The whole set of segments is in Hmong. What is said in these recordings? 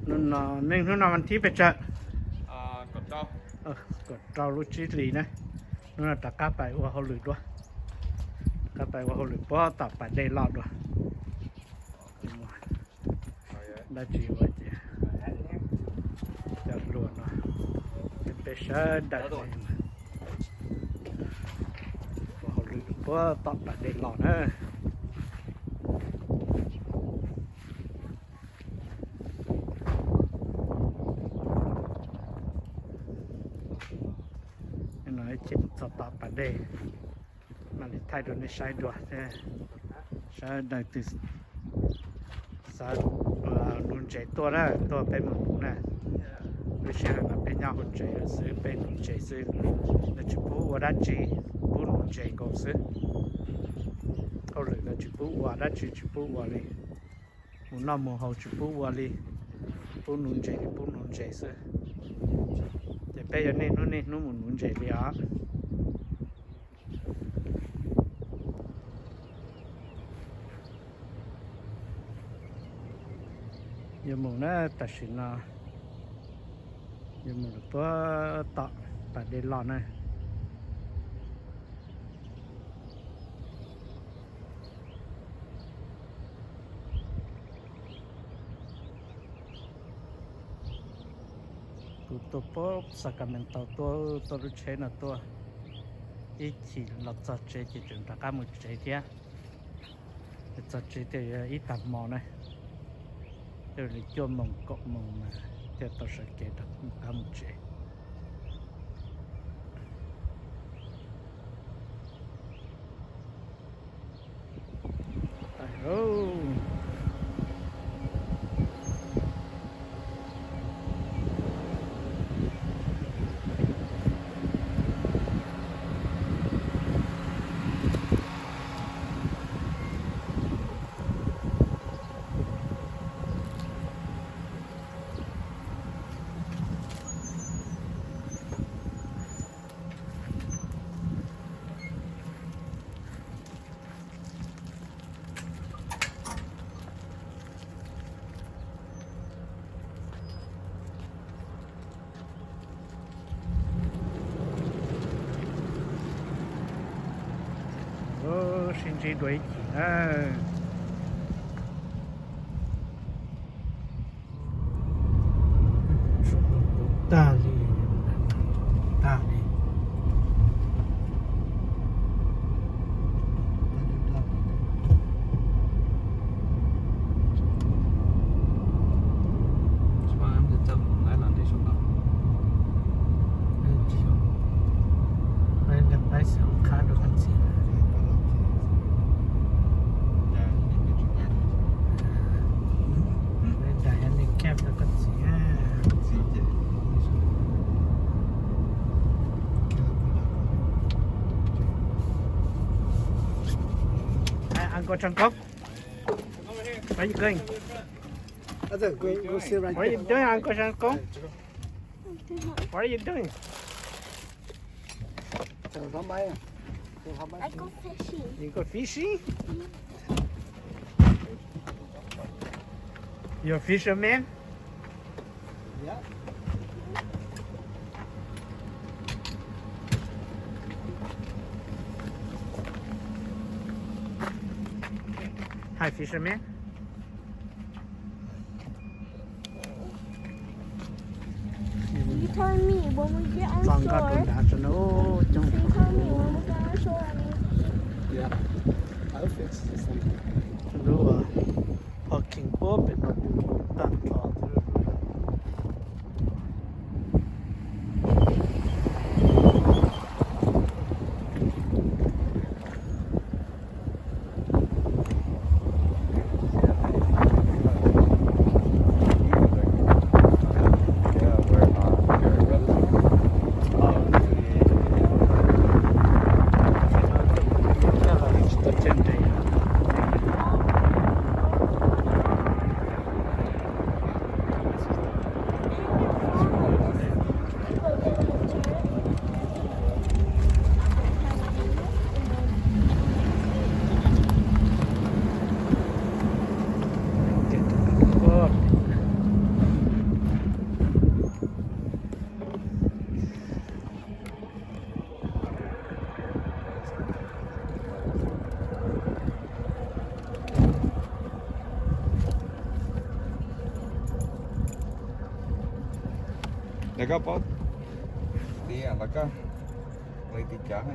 Hnub no, nej hnub no vas thib pes tsawg? Kaum rau lub tsib hlis na. Hnub no rov qab pais ua hauj lwm dua, rov qab pais ua hauj lwm puag tom pas dej loj dua. Dab tsi ua ces cov hluas no, peb sawv daws ua hauj lwm puag tom pas dej loj na. No ces txog tom pas dej, mam li thaij rau nej saib dua thiab. Sawv daws twg xav nuv ntses tuaj na, tuaj peb mus nuv na. Lub sij hawm no peb nyob hauv tsev lawm xwb, peb nuv ntses xwb. Lawv tsis pub ua dab tsi, pub nuv ntses nkaus xwb. Hauj lwm no tsis pub ua dab tsi, tsis pub ua li. Mus noj mus haus tsis pub ua li, pub nuv ntses li pub nuv ntses xwb. Ces peb yuav niaj hnub niaj hnub mus nuv ntses li os. Yuav mus na, tam sim no yuav mus lawm puag tom pas dej loj na. Kuv tuaj puag Sacramento tuaj, tuaj lub tsheb no tuaj, ib chim los txog tsev ces tseem rov qab mus tsev thiab. Txog tsev thiaj yog ib tag hmo na, thiaj li cuaj moos kaum moos mas thiaj tau sawv kev rov qab mus tsev. Sib ntsib dua ib chim na. Tag li, tag li. Hi, Uncle Changkong. Where are you going? What are you doing, Uncle Changkong? What are you doing? I go fishing. You go fishing? You're a fisherman? Yeah. Hi, fisherman. You tell me when we get on shore. Txog nkoj rau nrad tso na, coob. You tell me when we get on shore and we Yeah, I'll fix something. Lub parking puag pem no kuj tag nrho. Los koj paub tias los koj li tim cov.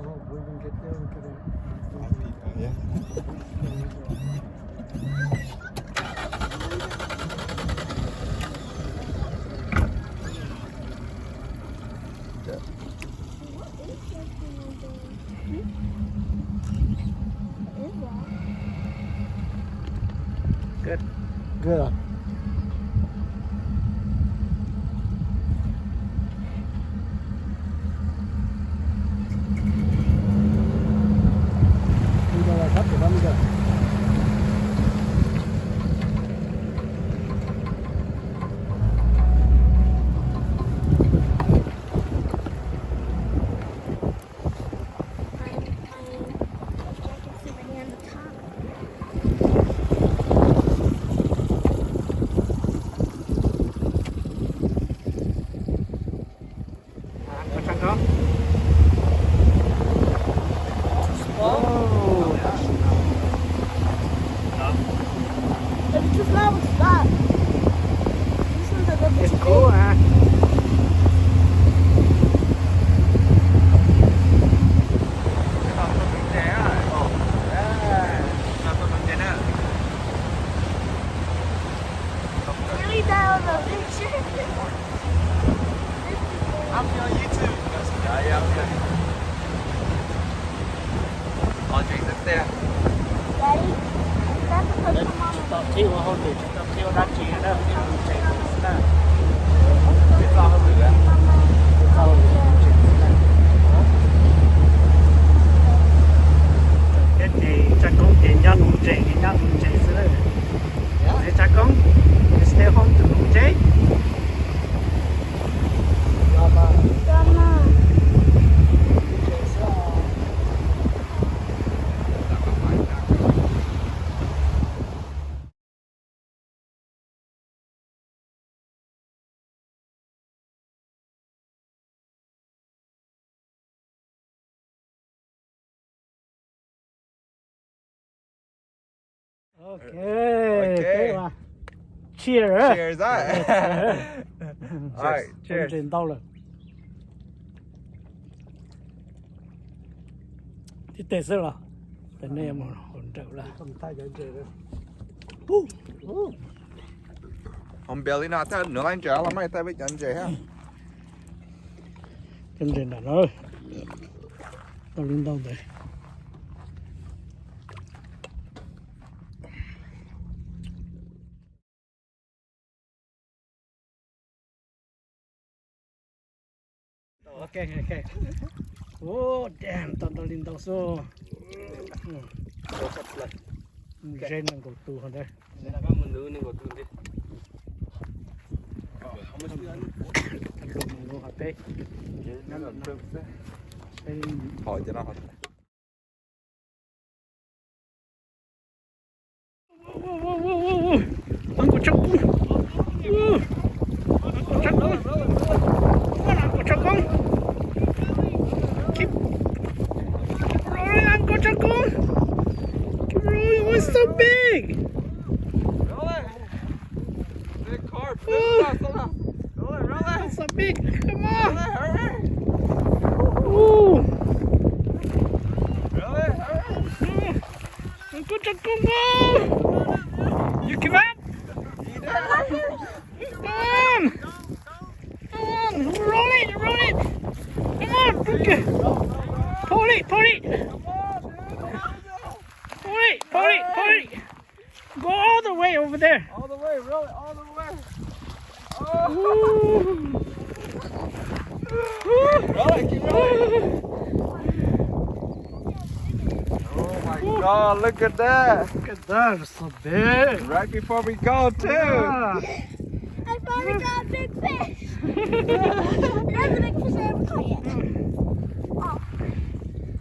Oh, we can get there, we can, uh, yeah. Good. Good. It's just not what's that. This one's a little bit too big. Really, that was a picture. I'll be on YouTube. Yeah, yeah, okay. Ov, tseem xwb tiag. Daddy, that's a picture, Mom. Tsis tau qhib ua hauj lwm, tsis tau qhib ua dab tsi na, tseem xwb na. Tsis tau hauj lwm, tsis tau hauj lwm, tseem xwb na. Thiab ces tsa koob ces nyob nuv ntses, ces nyob nuv ntses xwb na. Tsa koob, stay home to nuv ntses. Ok, ok. Cheers. Cheers. All right, cheers. Ntses ntau lawm. Tib teg xwb los? Tes nej mus hauv nrawm lawm. Hauv npe li no, nws laij ntses los mas, tes peb cov ntses ha. Cov ntses nram no tau li ntau ntawd. Ok, ok. Ua, damn, tau ntau li ntau xwb. Ze nees nkaum tus hov ntawd. Hluas mus hov peb. Ua, ua, ua, ua, ua. Ua, ua, ua, ua. Ua, ua, ua, ua. Ua, ua, ua, ua. Keep, keep rolling, Uncle Chakung. Keep rolling. Oh, it's so big. Big carp. Ooh. That's so big. Come on. Ooh. Uncle Chakung, go. You give up? Come on. Come on. Roll it, roll it. Come on. Good. Pull it, pull it. Pull it, pull it, pull it. Go all the way over there. All the way, really, all the way. Oh. Ooh. Ooh. Really, keep going. Oh my God, look at that. Look at that, it's so big. Right before we go, too. Yeah. I finally got a big fish. That's the biggest fish I ever caught yet. Oh.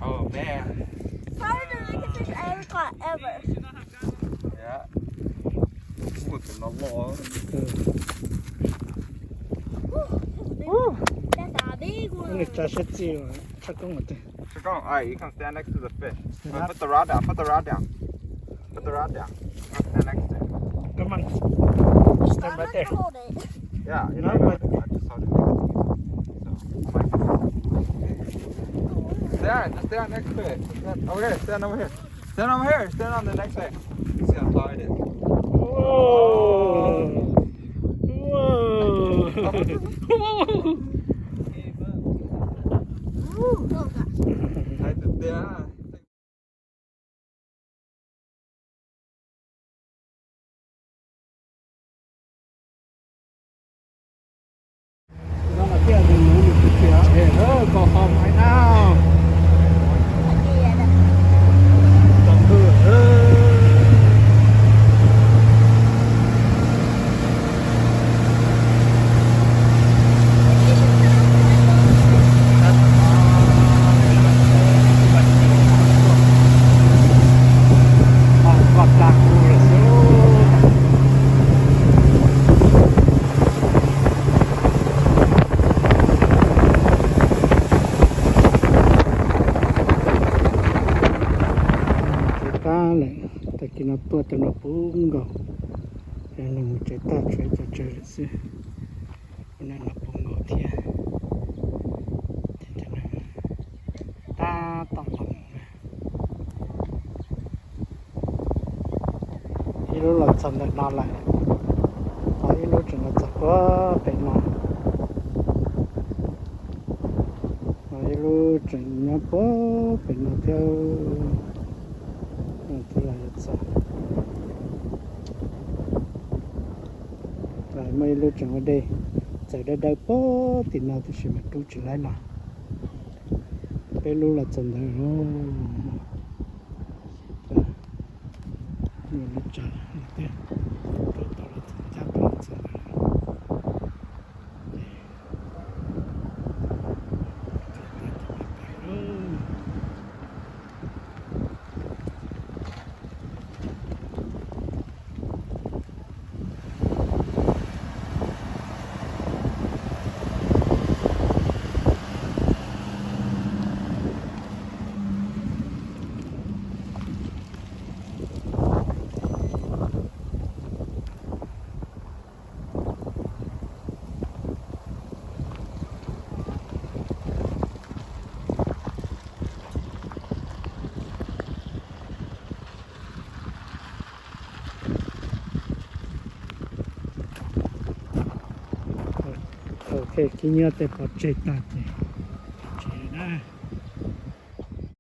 Oh, man. Probably the biggest fish I ever caught, ever. Yeah. Ua, tus no loj. Mm. That's a big one. Nws tsa siab txij tshaj koob mas twg. Sukong, all right, you come stand next to the fish. Put the rod down, put the rod down. Put the rod down. Come stand next to it. Come on. Stand right there. Yeah, you know, I just saw the next to it. So, I'm like, stand, just stand next to it. Stand over here, stand over here. Stand over here, stand on the next side. See how tall it is. Whoa. Whoa. Whoa. Thái thực tế. Tsev tab lawm, tag kis no tuaj tau noj puv nkaus, ces nws mus tsev tag tshuav ib co tsawg lawm xwb. Ua no noj puv nkaus thiab. Ces cov no tab tom los mus na. Ib lub los txog ntawm no lawm, ho ib lub tseem los txog puag pem no, ho ib lub tseem nyob puag pem no thiab. Twb los yuav txog. Muaj ib lub tseem ua dej txawm dawb dawb puag tim no tiam sis mas rub tsis laib los. Peb lub los txog ntawd lawm. Muaj lub tseem twb rub tau los txog ncaj tau los txog ntawd. Ok, kib nyiab tej pov tseg tag ces tsev na.